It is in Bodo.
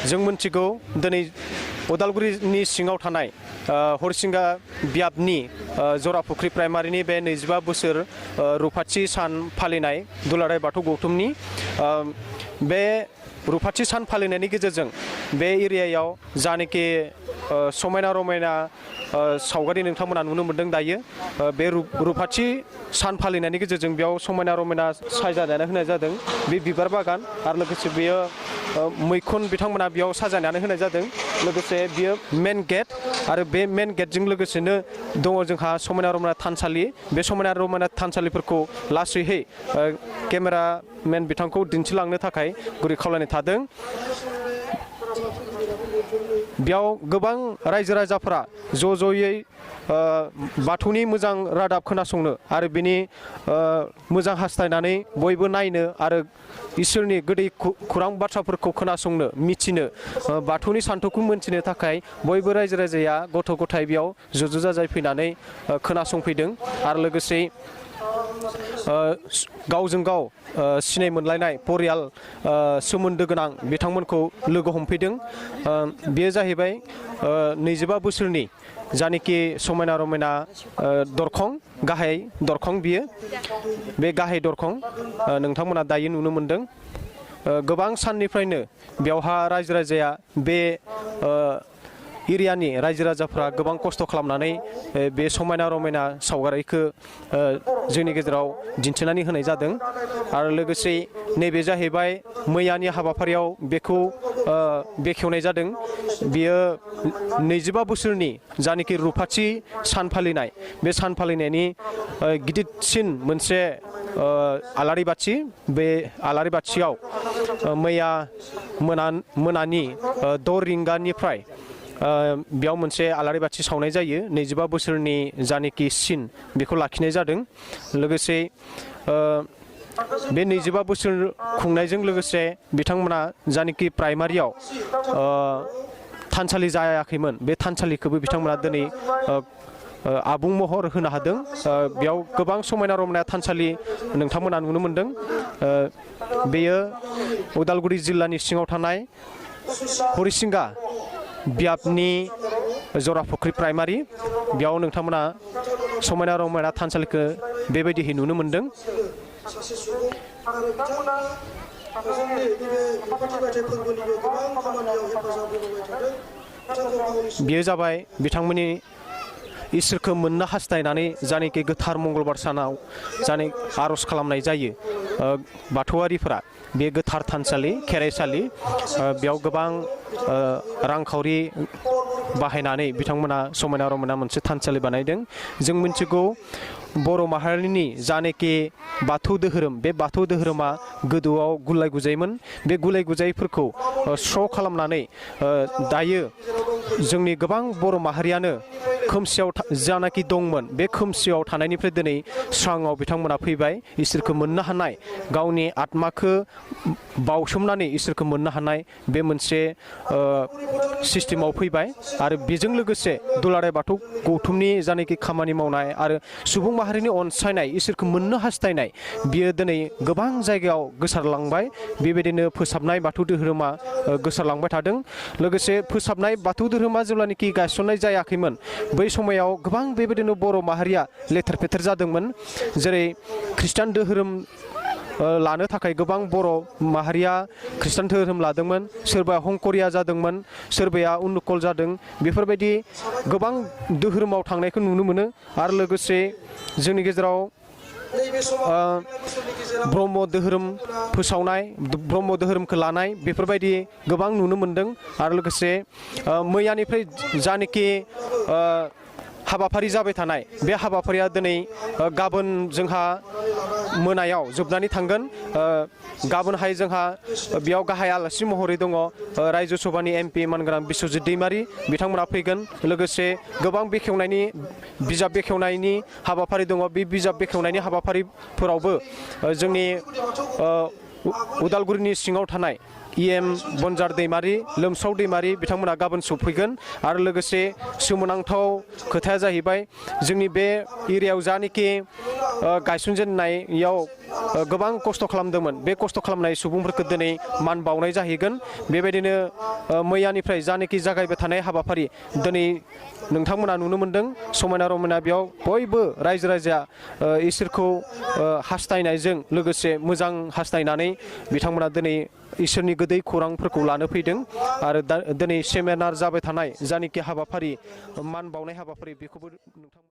जों मिथिगौ दिनै उदालगुरिनि सिङाव थानाय हरिसिंगा बियाबनि जराफुख्रि प्राइमारिनि बे 25 बोसोर रुफाथि सान फालिनाय दुलाराय बाथौ गौथुमनि बे रुफाथि सान फालिनायनि गेजेरजों बे एरियायाव जानाखि समायना रमायना सावगारि नोंथांमोना नुनो मोन्दों दायो बे रुफाथि सान फालिनायनि गेजेरजों बेयाव समायना रमायना साजायनानै होनाय जादों बे बिबार बागान आरो लोगोसे बेयो मैखुन बिथांमोना बेयाव साजायनानै होनाय जादों लोगोसे बियो मेन गेट आरो बे मेन गेटजों लोगोसेनो दङ जोंहा समायना रमायना थानसालि बे समायना रमायना थानसालिफोरखौ लासैहै केमेरामेन बिथांखौ दिन्थिलांनो थाखाय गुरै खावलायनाय थादों। बेयाव गोबां रायजो राजाफोरा ज'यै बाथौनि मोजां रादाब खोनासंनो आरो बिनि मोजां हास्थायनानै बयबो नायनो आरो इसोरनि गोदै खौरां बाथ्राफोरखौ खोनासंनो मिथिनो बाथौनि सान्थौखौ मोनथिनो थाखाय बयबो रायजो राजाया गथ' गथाय बेयाव ज' जाजाय फैनानै खोनासंफैदों आरो लोगोसे गावजों गाव सिनाय मोनलायनाय परियाल सोमोन्दो गोनां बिथांमोनखौ लोगो हमफैदों। बेयो जाहैबाय 25 बोसोरनि जानिखि समायना रमायना दरखं गाहाय दरखं बियो बे गाहाय दरखं नोंथांमोना दायो नुनो मोन्दों। गोबां साननिफ्रायनो बेवहा रायजो राजाया बे एरियानि रायजो राजाफ्रा गोबां खस्थ' खालामनानै बे समायना रमायना सावगारिखौ जोंनि गेजेराव दिन्थिनानै होनाय जादों आरो लोगोसे नैबे जाहैबाय मैयानि हाबाफारियाव बेखौ बेखेवनाय जादों। बियो 25 बोसोरनि जानिखि रुफाथि सान फालिनाय बे सान फालिनायनि गिदिरसिन मोनसे आलारि बाथि बे आलारि बाथियाव मैया मोनानि 6 रिंगानिफ्राय बेयाव मोनसे आलारि बाथि सावनाय जायो 25 बोसोरनि जानिखि सिन बेखौ लाखिनाय जादों। लोगोसे बे 25 बोसोर खुंनायजों लोगोसे बिथांमोना जानिखि प्राइमारियाव थानसालि जायाखैमोन बे थानसालिखौबो बिथांमोना दिनै आबुं महर होनो हादों। बेयाव गोबां समायना रमायना थानसालि नोंथांमोना नुनो मोन्दों। बेयो उदालगुरि जिल्लानि सिङाव थानाय हरिसिंगा बियाबनि जराफुख्रि प्राइमारि बेयाव नोंथांमोना समायना रमायना थानसालिखौ बेबायदिहै नुनो मोन्दों। बेयो जाबाय बिथांमोननि इसोरखौ मोननो हास्थायनानै जानाखि गोथार मंगलबार सानाव आर'ज खालामनाय जायो बाथौआरिफोरा बे गोथार थानसालि खेराइसालि बेयाव गोबां रांखावरि बाहायनानै बिथांमोना समायना रमायना मोनसे थानसालि बानायदों। जों मिथिगौ बर' माहारिनि जानाखि बाथौ धोरोम बे बाथौ धोरोमा गोदोआव गुलाय गुजायमोन बे गुलाय गुजायफोरखौ स्र' खालामनानै दायो जोंनि गोबां बर' माहारियानो खोमसियाव जानाखि दंमोन बे खोमसियाव थानायनिफ्राय दिनै स्राङाव बिथांमोना फैबाय इसोरखौ मोननो हानाय गावनि आत्माखौ बावसोमनानै इसोरखौ मोननो हानाय बे मोनसे सिस्टेमाव फैबाय आरो बेजों लोगोसे दुलाराय बाथौ गौथुमनि जानाखि खामानि मावनाय आरो सुबुं माहारिनि अनसायनाय इसोरखौ मोननो हास्थायनाय बियो दिनै गोबां जायगायाव गोसारलांबाय। बेबायदिनो फोसाबनाय बाथौ धोरोमा गोसारलांबाय थादों। लोगोसे फोसाबनाय बाथौ धोरोमा जेब्लानाखि गायसननाय जायाखैमोन बै समायाव गोबां बेबायदिनो बर' माहारिया लेथेर फेथेर जादोंमोन। जेरै खृष्टान धोरोम लानो थाखाय गोबां बर' माहारिया खृष्टान धोरोम लादोंमोन, सोरबा हंकरिया जादोंमोन, सोरबाया उन्नुकल जादों। बेफोरबायदि गोबां धोरोमाव थांनायखौ नुनो मोनो आरो लोगोसे जोंनि गेजेराव ब्रह्म धोरोम फोसावनाय ब्रह्म धोरोमखौ लानाय बेफोरबायदि गोबां नुनो मोन्दों आरो लोगोसे मैयानिफ्राय जानाखि हाबाफारि जाबाय थानाय बे हाबाफारिया दिनै गाबोन जोंहा मोनायाव जोबनानै थांगोन। गाबोनहाय जोंहा बेयाव गाहाय आलासि महरै दङ रायजो सभानि MP मानगोनां बिस्वजित दैमारि बिथांमोना फैगोन। लोगोसे गोबां बेखेवनायनि बिजाब बेखेवनायनि हाबाफारि दङ। बे बिजाब बेखेवनायनि हाबाफारिफोरावबो जोंनि उदालगुरिनि सिङाव थानाय EM बनजार दैमारि लोमसाव दैमारि बिथांमोना गाबोन सफैगोन आरो लोगोसे सोमोनांथाव खोथाया जाहैबाय जोंनि बे एरियायाव जानिखि गायसनजेननायाव गोबां खस्थ' खालामदोंमोन बे खस्थ' खालामनाय सुबुंफोरखौ दिनै मान बावनाय जाहैगोन बेबायदिनो मैयानिफ्राय जानिखि जागायबाय थानाय हाबाफारि दिनै नोंथांमोना नुनो मोन्दों समायना रमायना बेयाव बयबो रायजो राजाया इसोरखौ हास्थायनायजों लोगोसे मोजां हास्थायनानै बिथांमोना दिनै इसोरनि गोदै खौरांफोरखौ लानो फैदों आरो दिनै सेमिनार जाबाय थानाय जानिखि हाबाफारि मान बावनाय हाबाफारि बेखौबो नोंथां